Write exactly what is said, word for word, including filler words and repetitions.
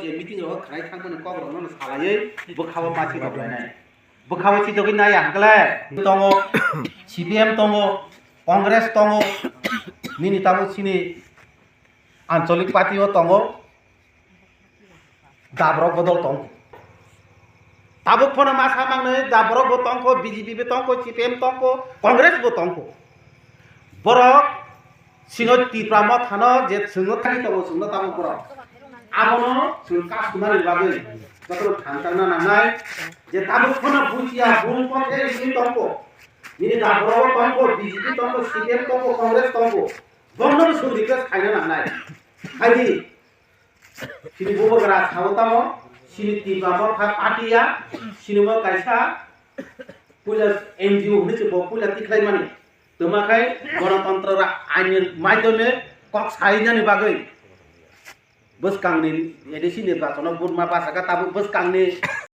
Je meeting rogo khwnai thangmani kok rokno salaiwi bwkhao ma chidok lainai. Bwkhao chidogwi naiya hwnkhe tongo, C P M tongo, Congress tongo, nini tabuk chini ancholik party o tongo, dabrok bodol tongo. Tabuk phano ma sa mangnai, dabrok bo tongkho, B J P bo tongkho, C P M tongkho, Congress bo tongkho. Borok sino Tipra Mothano je chwngno thani tongo, chwngno tamo borok. Abono chwng kasunani bagwi jotono thansa wngna nangnai. Je tabuk phano bujiya, bumung kok khe sini tongkho. Nini dabrok bo tongkho, B J P tongkho, C P M tongkho, Congress tongkho. Bono bo chwng request khaina nangnai. Khaidi. Chini bubagra sao tamo, chini Tipra Motha party ya, chini mo kaisa puila N G O hinwi se bo puila tikhlai mani. Twma khai Ganatantra ra aini maidome kok sainani bagwi. Bwskangni A D C nirbachono buma bachaka tabuk bwskangni